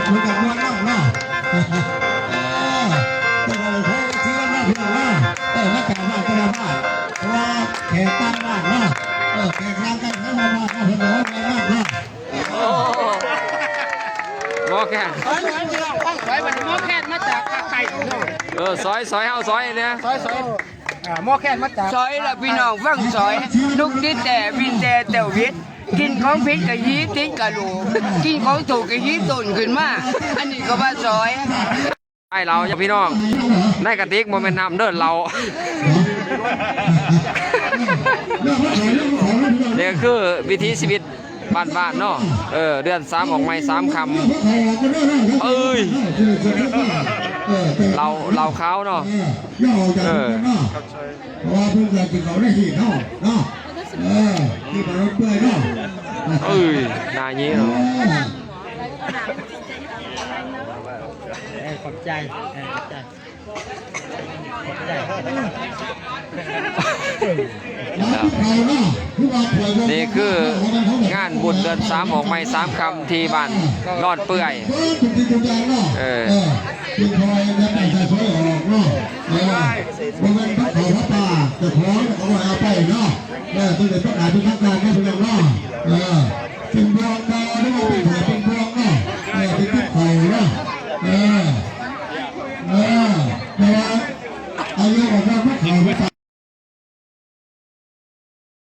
ມັນກໍມ່ວນນຳເນາະ ເອີ ເປັນໄດ້ໄປເຊີນມາພີ່ນ້ອງເນາະ ເອີ ມາຈາກບ້ານແຕ່ລະບ້ານ ເພາະວ່າແຂກຕ່າງບ້ານເນາະ ເອີ ແຂກຕ່າງໄກເຂົ້າມາບ້ານເຮົາ ເພິ່ນກໍເອົາໄປນຳເນາະ ໂອ້ ໝໍແຄນ ໝໍແຄນມາຈາກພາກໃຕ້ເນາະ ເອີ ຊອຍ ຊອຍເຮົາ ຊອຍແດ່ ຊອຍ ຊອຍ ອ່າ ໝໍແຄນມາຈາກ ຊອຍລະພີ່ນ້ອງຟັງ ຊອຍ ລຸກຕິດແຕ່ວິນແຕ່ແຕ່ວວິດ ກິນຂອງຜິດກະຮີຕິດກະໂຫຼ ກິນຂອງຖືກກະຮີໂຕນຂຶ້ນມາ ອັນນີ້ກໍວ່າຊອຍ ໃຫ້ເຫຼົ້າພີ່ນ້ອງ ໃນກະຕິກບໍ່ແມ່ນນ້ຳເດີ ເຫຼົ້າ ນີ້ຄືວິຖີຊີວິດບ້ານໆເນາະ ເອີ ເດືອນສາມອອກໃໝ່ສາມຄ່ຳ ເອີຍ ເຫຼົ້າ ເຫຼົ້າຂາວເນາະ ເອີ ເພາະວ່າເພິ່ນກໍກິນເຂົ້າໃນຮີດເຮົາເນາະ ເອີ ກິນເຂົ້າເປື່ອຍເນາະ ເອີຍ ໜ້າເຍເນາະ ເອີ ຂອບໃຈ ເອີ ຂອບໃຈ ຂອບໃຈ ນີ້ຄືງານບຸນເດືອນສາມອອກໃໝ່ສາມຄ່ຳ ທີ່ບ້ານດອນເປື່ອຍ ເອີ ເອີ ເປັນຄອຍແລ້ວໄປໃສ່ຊອຍອອກເນາະ ເອີ ບໍ່ແມ່ນເຂົາເອົາປາ ເຈົ້າຂອງເອົາໄວ້ເອົາໄປເນາະ ເອີ ເພິ່ນໄດ້ປະກາດເປັນທາງການໃຫ້ເພິ່ນແລ້ວເນາະ ເອີ ເປັນບ່ວງບໍ່ ຫຼືວ່າເປັນແຜເປັນບ່ວງເນາະ ເອີ ເປັນຕິບເຂົາເນາະ ເອີ ເອີ ແຕ່ວ່າອາຍຸອອກມາເຂົາ